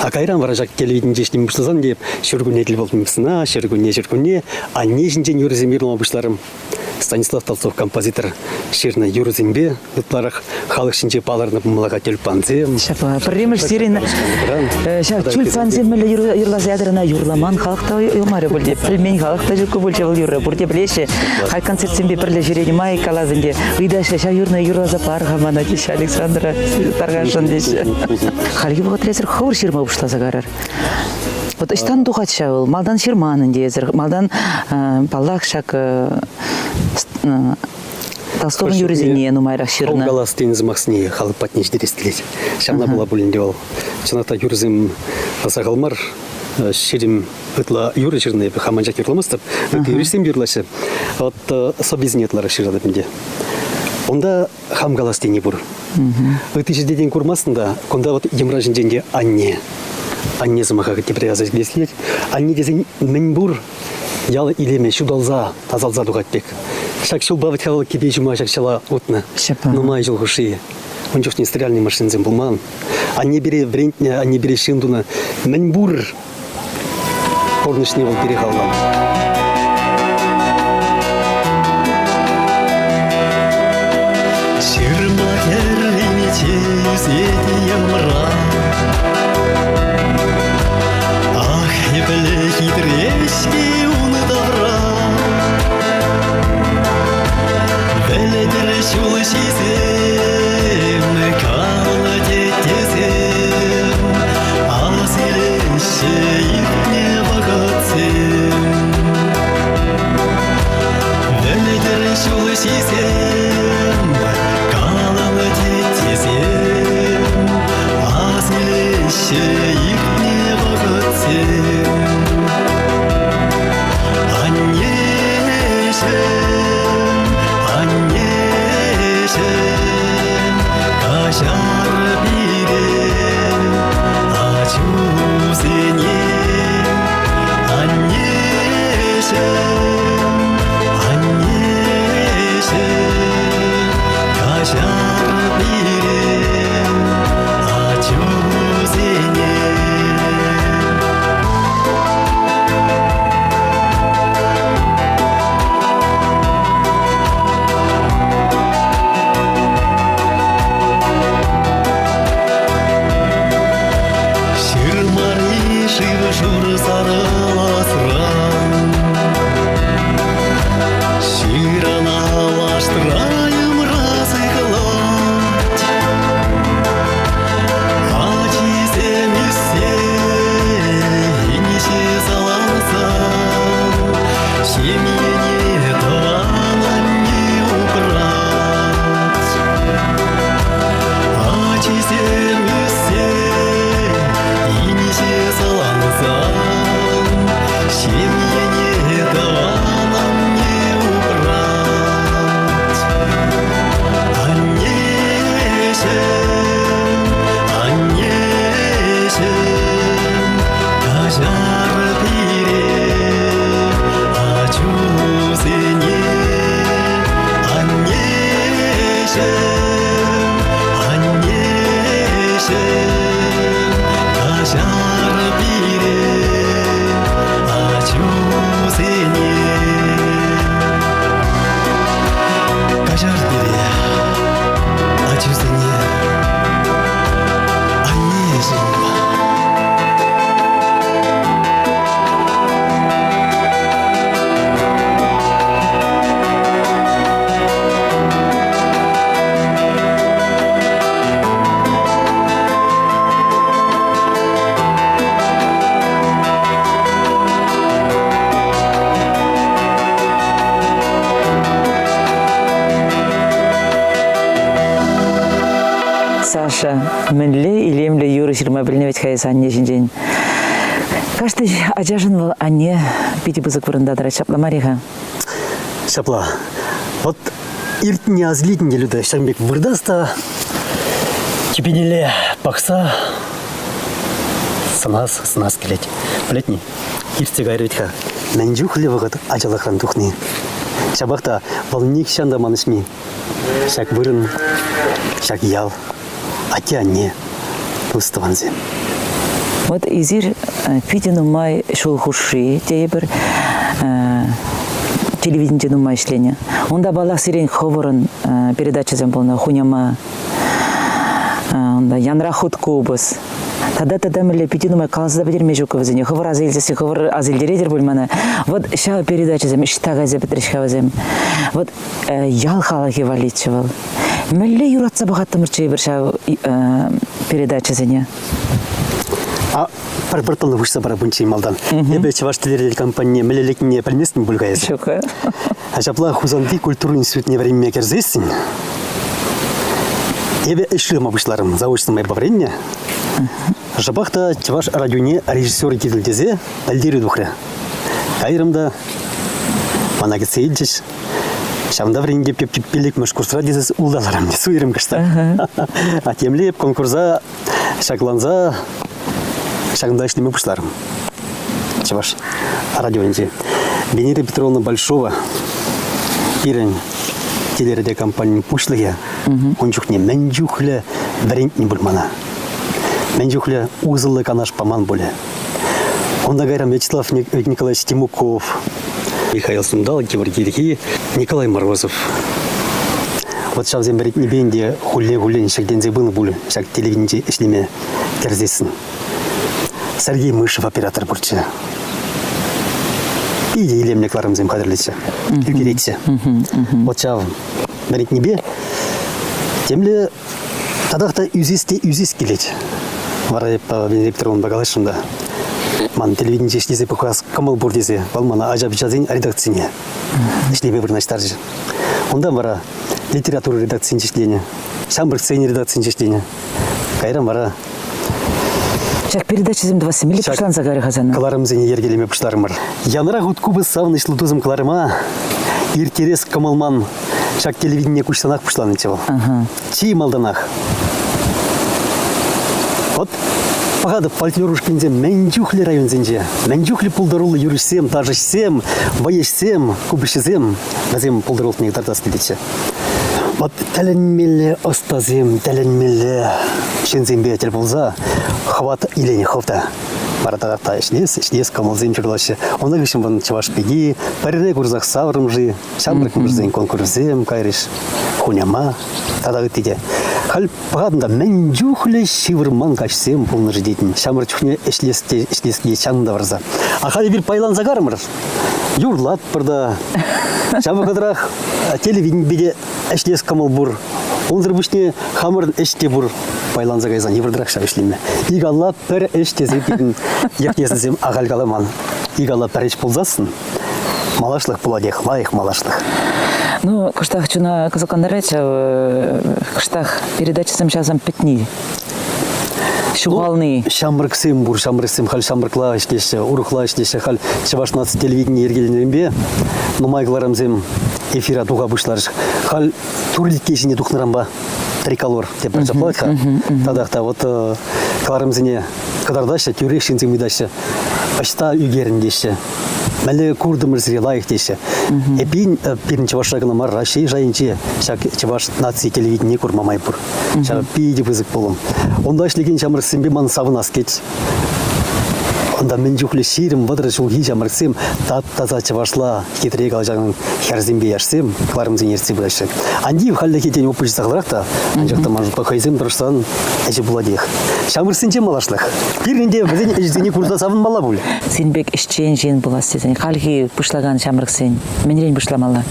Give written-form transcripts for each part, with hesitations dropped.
А кайран вара ҫак телевиденинче ӗҫлеме пуҫласан те ҫуркунне тӗл пултӑм сна, ҫуркунне, ҫуркунне анне ҫинчен юрӑсем юрлама пуҫларӑм. Станислав Толстов композитор ҫырнӑ юрӑсемпе ытларах халӑх ҫинче палӑрнӑ пулмалла тюльпансем. Ҫапла. Пӗрремӗш сирӗн ҫав тюльпансем мӗнле юрласа ятӑр ӑна юрламан халӑх та юлмарӗ пуль те. Пӗлмен халӑх та ҫуккӑ пулчӗ вӑл юрра. Пурте пӗлеҫҫӗ. Халь концертсемпе пӗрле ҫӳренӗ май калас ӗнтӗ. Ыйтаҫҫӗ, ҫав юрна юрласа пар-ха мана теҫҫӗ Александра тархасшӑн теҫҫӗ. Хальхи вӑхӑтра эсир хӑвӑр ҫырма пуҫласа карӑр. Вот ӑҫтан тухать ҫав вӑл? Малтан ҫырман ӗнтӗ эсир. Малтан, паллах, ҫак Толстовӑн юррисене нумайрах ҫырнӑ. Калас тенӗ сӑмахсене халӑх патне ҫитерес килет. Ҫавна пула пуль ӗнтӗ вӑл. Чӑнах та юрӑсем сахал мар. 20 ытла юрӑ ҫырнӑ эпӗ. Хам анчах юрламастӑп. Ытти юрӑҫсем юрлаҫҫӗ. Вот сӑввисене ытларах ҫыратӑп ӗнтӗ. Унта хам калас тени пур. Ытти ҫӗртен курмастӑн та, кунта вот йӑмра ҫинчен те анне. Анне сӑмаха тепре аса илес килет. Анне тесен мӗн пур ял илемӗ ҫуталса, тасалса тухать пек. Ҫак ҫулпа вӗт халӑх кӗпе ҫума ҫак ҫӑла утнӑ. Нумай ҫул хушши. Ун чухне стиральный машинсем пулман. Анне пире вӗрентнӗ, анне пире ҫын тунӑ. Мӗн пур Пурнӑҫне вӑл пире халалланӑ. Ҫырма хӗрринче ӳсет йӑмра. Ах, епле хитре-ҫке ун тавра. Пӗлтӗр ҫул ҫисем, калнӑ теттесем, Асилеҫҫӗ иртнӗ вӑхӑтсем. Вӗлтӗр ҫул ҫисем, калнӑ теттесем, Асилеҫҫӗ иртнӗ вӑхӑтсем. Аннеҫӗм, аннеҫӗм, каҫар пире ачусене. Аннеҫӗм, аннеҫӗм, каҫар пире ачусене. Ҫырмари шыв-шур сарӑласран Ҫырана лаштра-йӑмра сыхлать. Ачисем ӳссе инҫе салансан ҫемьене тӑван анне упрать. Ачисем ӳссе инҫе салансан ҫемьене тӑван анне упрать. Аннеҫӗм, аннеҫӗм, каҫар пире ачусене. Аннеҫӗм, аннеҫӗм, каҫар пире ачусене. Каҫар пире, ачусене, аннешӗн. Саша, мӗнле илемлӗ юрӑ ҫырма пӗлнӗ вӗт-ха эс анне ҫинчен. Кашни ачашӑн вӑл анне питӗ пысӑк вырӑнта тӑрать, ҫапла мар-и-ха? Ҫапла. Вот иртнине аса илетӗн те, Люда, ҫакӑн пек выртас та тӳпенелле пӑхса сӑнас, сӑнас килет. Пӗлетни? Иртсе кайрӗ вӗт-ха. Мӗн чухлӗ вӑхӑт ачалӑхран тухни. Ҫапах та вӑл нихҫан та манӑҫми. Ҫак вырӑн, ҫак ял, атте-анне, тус-тӑвансем. Вот эсир питӗ нумай ҫул хушши тейӗпӗр телевиденинче нумай ӗҫленӗ. Унта паллах сирӗн хӑвӑрӑн передачӑсем пулнӑ хуняма унта янра хут купӑс. Тата тата мӗнле питӗ нумай каласа та пӗтерме ҫук вӗсене. Хӑвӑр аса илсессӗн хӑвӑр аса илтеретӗр пуль мана. Вот ҫав передачӑсем ӑҫта кайса пӗтрӗҫ-ха вӗсем? Вот ял халӑхӗ валличчӗ вӑл. Мӗнле юратса пӑхаттӑмӑрччӗ эпир ҫав передачӑсене? А пӗр вӑрттӑнлӑх уҫса пара пунччен малтан. Эпӗ Чӑваш телерадиокомпанине мӗнле лекнине пӗлместӗн пуль-ха эсӗ? Ҫук. А ҫапла Хусанти культура институтне вӗренме кӗрсессӗн эпӗ ӗҫ шырама пуҫларӑм. Заочно майпа вӗреннӗ. Шӑпах та Чӑваш радионе режиссер кирлӗ тесе пӗлтерӳ тухрӗ. Кайрӑм та мана кӗтсе илчӗҫ. Ҫавӑнта вӗреннипе пиллӗкмӗш курсра тесе улталарӑм, суйрӑм кӑштах. А темле эп конкурса ҫакланса ҫакӑнта ӗҫлеме пуҫларӑм. Чӑваш радионче. Венера Петровна Большова пирӗн телерадиокомпанин пуҫлӑхӗ ун чухне мӗн чухлӗ вӗрентнӗ пуль мана. Мӗн чухлӗ усӑллӑ канаш паман пулӗ. Унта кайран Вячеслав Николаевич Тимуков, Михаил Сундал, Георгий Ирхи, Николай Морозов. Вот ҫавсем вӗрентнипе ӗнтӗ хуллен-хуллен ҫӗкленсе пынӑ пуль ҫак телевиденинче ӗҫлеме кӗрсессӗн. Сергей Мышев оператор пурччӗ. Питӗ илемлӗ кӑларӑмсем хатӗрлетчӗ, ӳкеретчӗ. Вот ҫав вӗрентнипе темле татах та ӳсес те ӳсес килет. Вара эп Венера Петровнӑпа калаҫрӑм та ман телевиденинче ӗҫлесе пӑхас кӑмӑл пур тесе вӑл мана ача-пӑчасен редакцине ӗҫлеме вырнаҫтарчӗ. Унтан вара литература редакцийӗнче ӗҫленӗ, ҫамрӑксен редакцийӗнче ӗҫленӗ. Кайран вара Ҫак передачӑсем тӑвасси мӗнле пуҫланса кайрӗ-ха сана? Кӑларӑмсене йӗркелеме пуҫларӑмӑр. Янра хут купӑс савӑнӑҫлӑ тусӑм кӑларӑма ирттерес кӑмӑл ман ҫак телевидение куҫсанах пуҫланӑччӗ вӑл. Чи малтанах. Вот пӑхатӑп фольклор ушкӑнӗсем мӗн чухлӗ районсенче, мӗн чухлӗ пултаруллӑ юрӑҫсем, ташӑҫсем, вӑйӑҫсем, купӑсҫӑсем вӗсем пултарулӑхне кӑтартас килетчӗ. Вот тӗлӗнмелле ӑстасем, тӗлӗнмелле ҫынсемпе тӗл пулса хӑват илен хӑв та. Вара татах та ӗҫлес, ӗҫлес кӑмӑлсем ҫуралаҫҫӗ. Унта хыҫҫӑн вӑн чӑваш пики пӗрре курсах саврӑм-ши, ҫамрӑк мӑшӑрсен конкурсӗсем кайрӗҫ, хуняма тата ытти те. Халь пӑхатӑн та мӗн чухлӗ ҫывӑрман каҫсем пулнӑ-ши тетӗн. Ҫамрӑк чухне ӗҫлес те ӗҫлес килет ҫавӑн та варса. А халь эпир пайланса карӑмӑр. Юрлатпӑр та. Ҫав вӑхӑтрах телевиденипе те ӗҫлес кӑмӑл пур. Унсӑр пуҫне хамӑрӑн ӗҫ те пур. Пайланса кайсан йывӑртарах ҫав ӗҫлеме. Ик алла пӗр ӗҫ тесе пирӗн йӑх-несӗлсем ахаль каламан. Ик алла пӗр ӗҫ пулсассӑн малашлӑх пулатех, лайӑх малашлӑх. Ну, кӑштах чуна кӑсӑклантарать ҫав, кӑштах передачӑсем ҫавсем пӗтни ҫухални. Ҫамрӑксем пур, ҫамрӑксем халь ҫамрӑкла ӗҫлеҫҫӗ, урӑхла ӗҫлеҫҫӗ. Халь Чӑваш наци телевидени йӗркеленӗренпе нумай кӑларӑмсем эфира туха пуҫларӗҫ. Халь турникке ҫине тухнӑранпа триколор тепӗр ҫапла-ха. Татах та вот кӑларӑмсене кӑтартаҫҫӗ, тӳрех ҫынсем ыйтаҫҫӗ. Ӑҫта ӳкерӗн теҫҫӗ. Мӗнле куртӑмӑр сире лайӑх теҫҫӗ. Эпин пирӗн чӑвашра кӑна мар, Раҫҫей шайӗнче ҫак чӑваш наци телевиденине курма май пур. Ҫав питӗ пысӑк пулӑм. Унта ӗҫлекен ҫамрӑксемпе ман савӑнас килет. Унта мӗн чухлӗ 20-30 ҫулхи ҫамрӑксем тап-таса чӑвашла хитре калаҫакан хӗрсемпе яшсем кӑларӑмсене ертсе пыраҫҫӗ. Ан тив, хальлӗхе тен опычӗ сахалрах та, анчах та ман шутпа хӑйсем тӑрӑшсан ӗҫӗ пулатех. Ҫамрӑксенче малашлӑх. Пирӗн те вӗсен ӗҫӗсене курса савӑнмалла пуль. Сирӗн пек ӗҫчен ҫын пулас тесен хальхи пуҫлакан ҫамрӑксен мӗнрен пуҫламалла?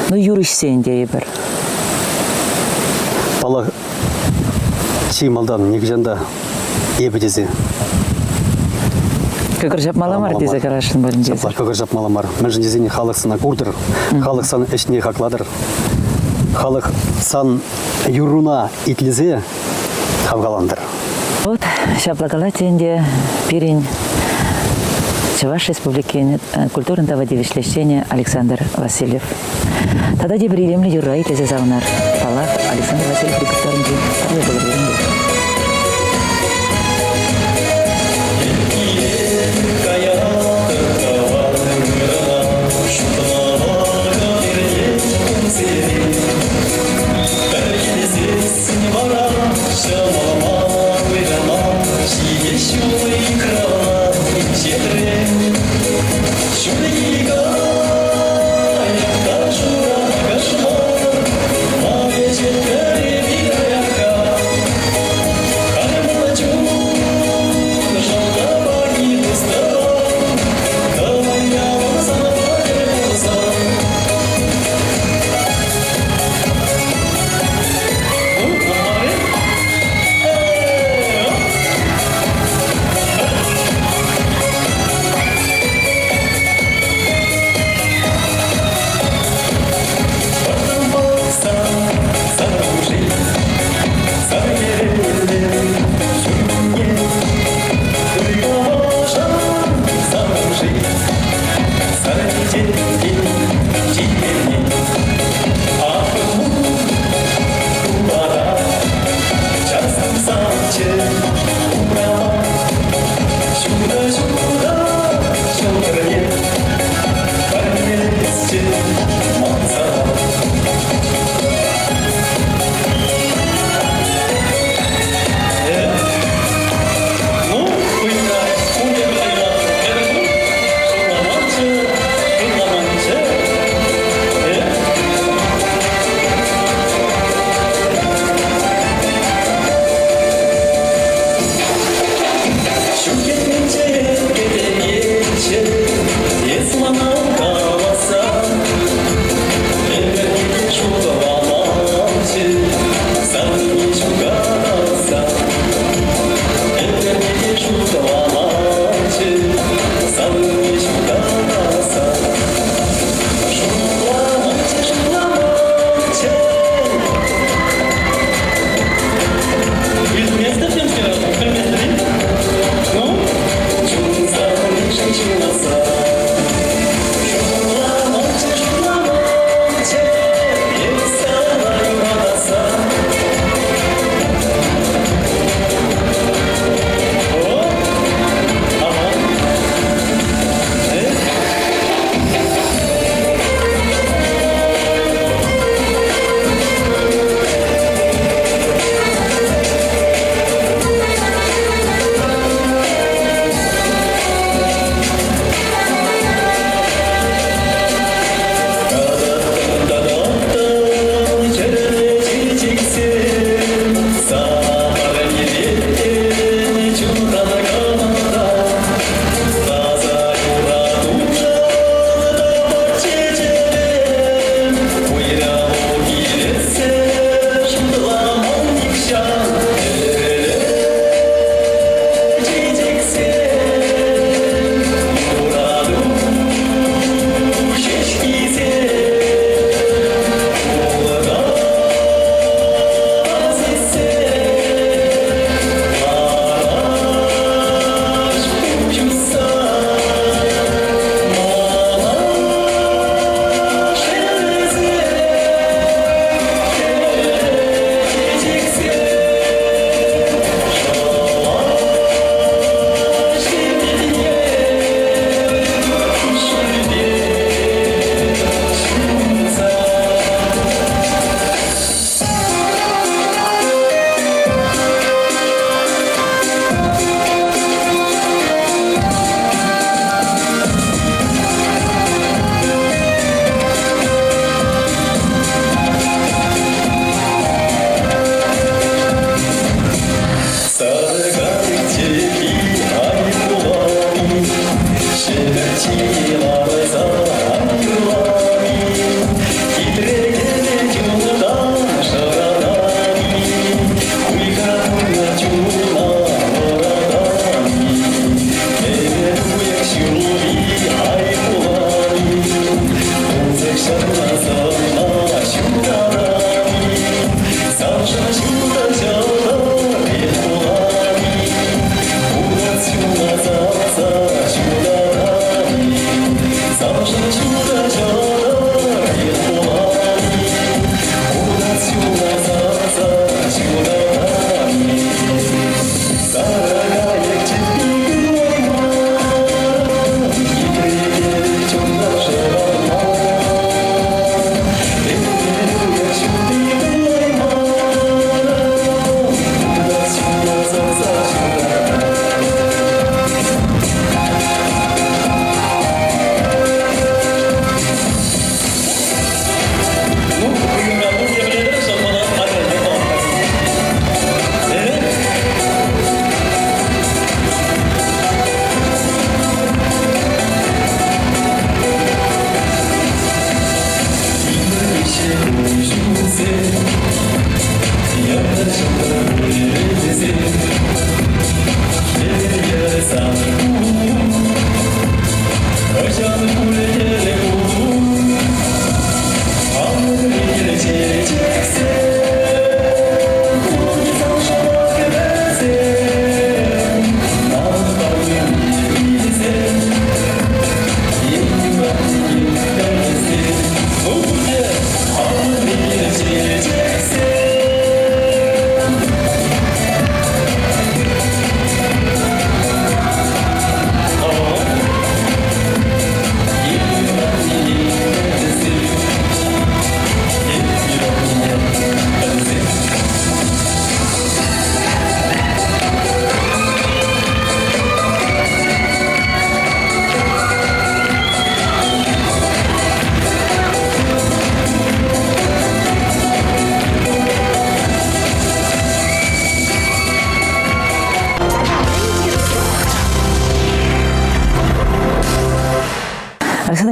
Ну, юрӑҫсен тейӗпӗр. Паллах, чи малтан нихӑҫан та эпӗ тесе. Кӑкӑр ҫапмалла мар тесе каласшӑн пулин тесе. Ҫапла кӑкӑр ҫапмалла мар. Мӗншӗн тесен халӑх сана куртӑр, халӑх сан ӗҫне хаклатӑр. Халӑх сан юрруна итлесе хавхалантӑр. Вот ҫапла калать ӗнтӗ пирӗн Чӑваш Республикин культурӑн тава тивӗҫлӗ ӗҫченӗ Александр Васильев. Тата тепӗр илемлӗ юрра итлесе савӑнар. Паллах, Александр Васильев репертуарӗнчи пӗрле пулӑр вырӑнти. Вара ҫӑмӑл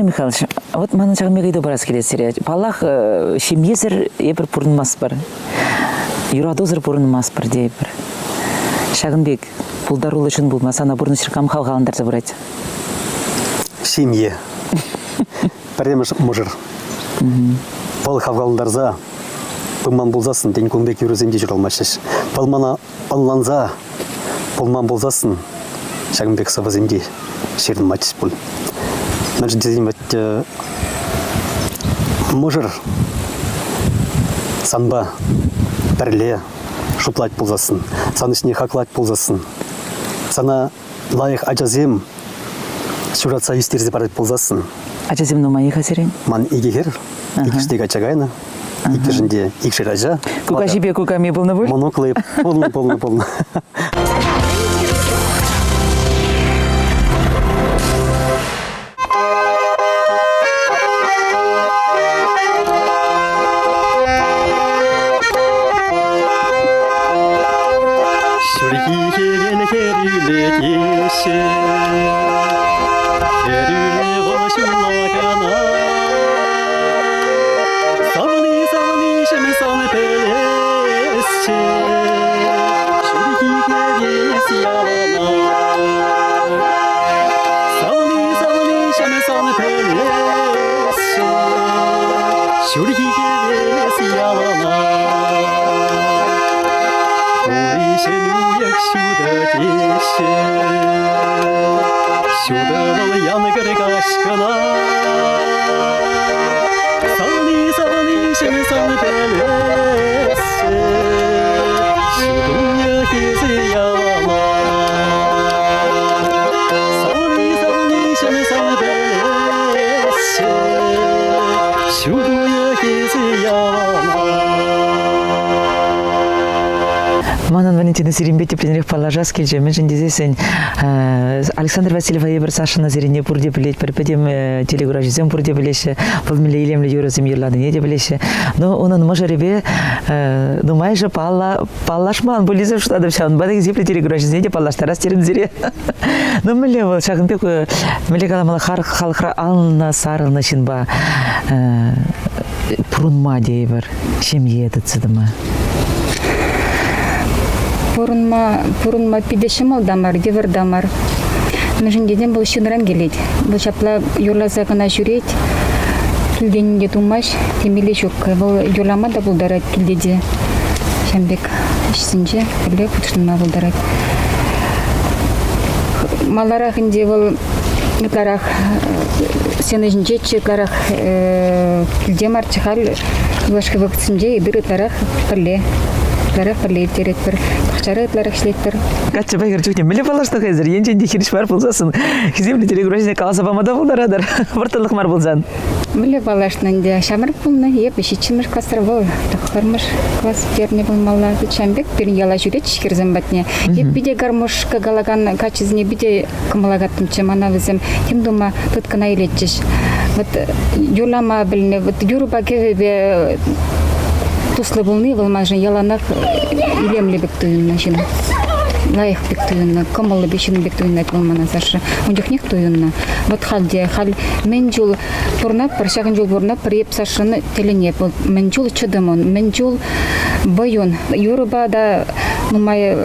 Александр Михайлович, вот манӑн ҫакӑн пек ыйту парас килет сире. Паллах, ҫемьесӗр эпир пурӑнмастпӑр. Юратусӑр пурӑнмастпӑр тейӗпӗр. Ҫакӑн пек пултаруллӑ ҫын пулма сана пурнӑҫра кам хавхалантарса пырать? Ҫемье. Пӗрремӗш мӑшӑр. Вӑл хавхалантарса пыман пулсассӑн, тен, кун пек юрӑсем те ҫуралмаҫҫӗ. Вӑл мана ӑнланса пулман пулсассӑн ҫакӑн пек сӑвӑсем те ҫырӑнматчӗҫ пуль. Мӗншӗн тесен вӗт мӑшӑр санпа пӗрле шутлать пулсассӑн, сан ӗҫне хаклать пулсассӑн, сана лайӑх ачасем ҫуратса ӳстерсе парать пулсассӑн. Ачасем нумай-и-ха сирӗн? Ман икӗ хӗр, иккӗш те качча кайнӑ. Иккӗшӗн те икшер ача. Кукаҫипе куками пулнӑ пуль? Мӑнуклӑ пулнӑ, пулнӑ, пулнӑ. Ҫурхи хӗвел хӗрӳлетеҫҫӗ, Хӗрӳле вӑл ҫуллакана. Савни, савниҫӗм сан пӗлесчӗ, Ҫурхи хӗвел ялана. Савни, савниҫӗм сан пӗлесчӗ, Ҫурхи хӗвел ялана. Тури уйӑх ҫутӑ теҫҫӗ, Ҫутӑ вӑл янкӑр каҫ кӑна. Савни, савниҫӗм сан пӗлесчӗ, Ҫут уйӑх эсӗ ялана. Савни, савниҫӗм сан пӗлесчӗ, Ҫут уйӑх эсӗ ялана. Манӑн Валентина сирӗнпе тӗплӗнрех паллашас килчӗ. Мӗншӗн тесессӗн Александр Васильева эпир Сашӑна сирене пурте пӗлетпӗр, пӗтӗм телекураҫӑсем пурте пӗлеҫҫӗ. Вӑл мӗнле илемлӗ юрӑсем юрланине те пӗлеҫҫӗ. Но унӑн мӑшӑрӗпе нумайӑшӗ паллашман пуль тесе шутлатӑп. Ҫавӑнпа та хисеплӗ телекураҫӑсене те паллаштарас терӗм сире. Ну, мӗнле вӑл ҫакӑн пек, мӗнле каламалла, халӑхра алнӑ, сарӑлнӑ ҫынпа пурӑнма тейӗпӗр, ҫемье тытса тӑма? Пурӑнма, пурӑнма питӗ ҫӑмӑл та мар, йывӑр та мар. Мӗншӗн тесен вӑл ҫынран килет. Вӑл ҫапла юрласа кӑна ҫӳрет, килтен те тумасть, темелле ҫук. Вӑл юрлама та пултарать килте те. Ҫавӑн пек ӗҫсенче пӗрле хутшӑнма пултарать. Маларах ӗнтӗ вӑл ытларах сцена ҫинчеччӗ, ытларах килте марччӗ. Халь юлашки вӑхӑтсенче эпир ытларах пӗрле, ытларах пӗрле ирттеретпӗр. Пахчара ытларах ӗҫлетпӗр. Каччӑпа хӗр чухне мӗнле паллашнӑ-ха эсир? Енчен те хирӗҫ мар пулсассӑн хисеплӗ телекураҫӑсене каласа пама та пултаратӑр. Вӑрттӑнлӑх мар пулсан. Мӗнле паллашнӑ ӗнтӗ? Ҫамрӑк пулнӑ. Эпӗ ҫиччӗмӗш класра, вӑл тӑххӑрмӗш класс пӗтернӗ пулмалла. Ҫавӑн пек пирӗн яла ҫӳретчӗҫ хӗрсем патне. Эп питӗ гармошка калакан каччӑсене питӗ кӑмӑла каттӑмччӗ. Мана вӗсем тем тума тыткӑна илетчӗҫ. Вот юрлама пӗлнӗ, вот юрӑпа кӗвӗпе туслӑ пулни вӑл маншӑн яланах илемлӗ пек туйӑннӑ ҫын. Лайӑх пек туйӑннӑ, кӑмӑллӑ пек ҫын пек туйӑнать вӑл мана, Саша. Ун чухнех туйӑннӑ. Вот халь те, халь мӗн чул пурӑнатпӑр, ҫакӑн чул пурӑнатпӑр, эп Сашӑн тӗлӗнеп. Вӑл мӗн чул чӑтӑм ун, мӗн чул вӑй ун. Юрӑпа та нумай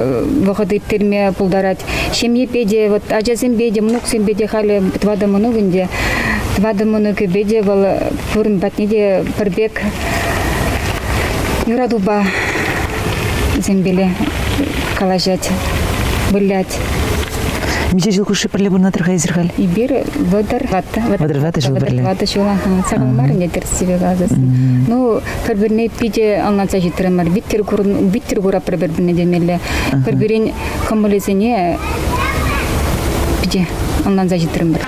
вӑхӑт ирттерме пултарать. Ҫемьепе те, вот ачасемпе те, мӑнуксемпе те халӗ тӑватӑ мӑнук ӗнтӗ. Тӑватӑ мӑнукӗпе те вӑл пурин патне те пӗр пек юратупа вӗсемпеле калаҫать, вылять. Миҫе ҫул хушши пӗрле пурӑнатӑр-ха эсир халь? Эпир 34. 34 ҫул пӗрле. 34 ҫул. Сахал мар ӗнтӗ тӗрӗссипе каласассӑн. Ну, пӗр-пӗрне питӗ ӑнланса ҫитрӗмӗр. Виттӗр виттӗр куратпӑр пӗр-пӗрне темелле. Пӗр-пӗрин кӑмӑлӗсене питӗ ӑнланса ҫитрӗмӗр.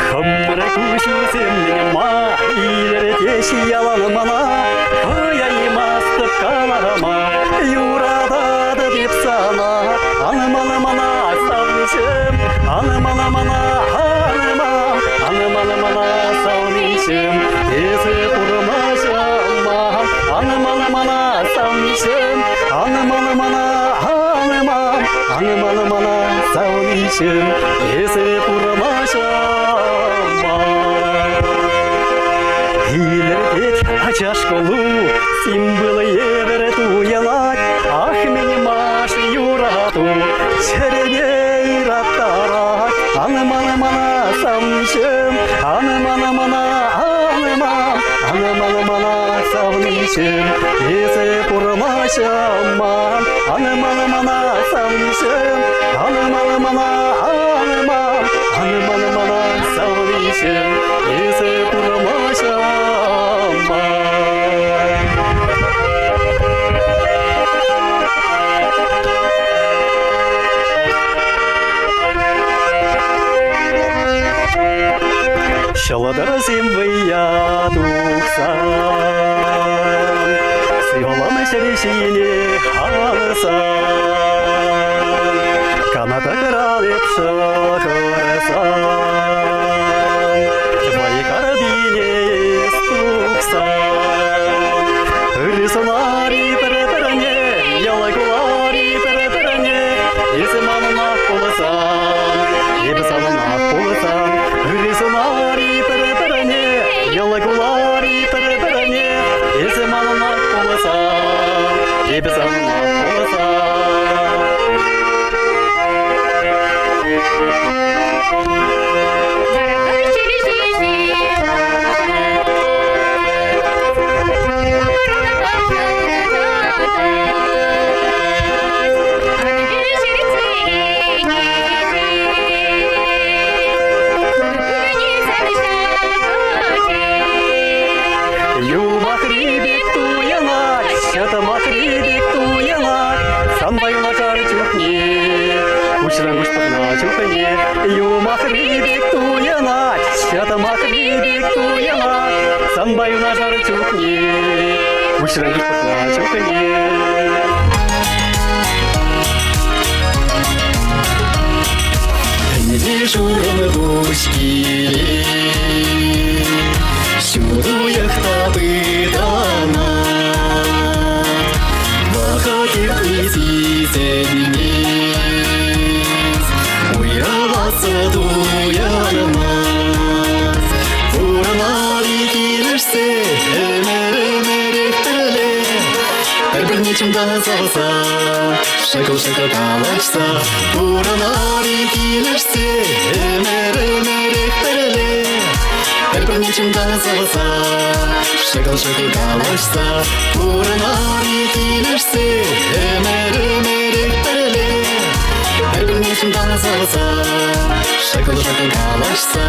Хӑмӑр куҫусем ма илӗртеҫ ялан мана, хӑяймастӑп калама, юрататӑп эп сана. Ан мана мана савниҫӗм, ан мана мана, ан ман, ан мана мана савниҫӗм, эсӗ пурӑнаҫа. Ан ман мана, ан ман, ан ман мана, савнишӗм, эсӗ пурӑнаҫа мар. Илӗртет ача школу, символ евӗр туйӑнать, ах, мӗн маш юрату, чӗрене ыраттарать. Ан ман мана, савнишӗм, ан ман мана, ан ман, ан ман мана, савнишӗм, эсӗ пурӑнаҫа ман. Ан ман мана, савнишӗм, ан ман мана, ан ман, ан ман мана, савнишӗм, эсӗ пурӑнаҫа ман. Ҫӑлтӑрсем вӑййа тухсан, Сывлӑм ҫӗр ҫине алсан, Каната кӑрал эп шӑхӑрсан, Вӑй картине эс тухсан. Ыр сӑнари пӗр-пӗрне, Йӑл кулари пӗр-пӗрне, Эсӗ манӑнах пулсан, эпӗ санӑнах пулсан, Ыр сӑнари пӗр-пӗрне, йӑл кулари пӗр-пӗрне, Эсӗ манӑнах пулсан, эпӗ санӑнах пулсан. Юмахри пек туйӑнать, ҫӑтмахри пек туйӑнать, санпа юнашар чухне, куҫран куҫ пӑхнӑ чухне. Юмахри пек туйӑнать, ҫӑтмахри пек туйӑнать, санпа юнашар чухне, куҫран куҫ пӑхнӑ чухне. Ӗнтӗ шурӑм пуҫ килет, Ҫут уйӑх та пытанать. Вӑхӑт иртни сисӗнмест, Уйрӑласса туянмасть. Пурӑнар-и килӗшсе, ӗмӗр-ӗмӗрех пӗрле, Пӗр-пӗрне чунтан савса, шӑкӑл-шӑкӑл калаҫса, Пурӑнар-и килӗшсе, ӗмӗр-ӗмӗрех пӗрле, Пӗр-пӗрне чунтан савса, шӑкӑл-шӑкӑл калаҫса, Пурӑнар-и килӗшсе, ӗмӗр-ӗмӗрех пӗрле, Пӗр-пӗрне чунтан савса, шӑкӑл-шӑкӑл калаҫса.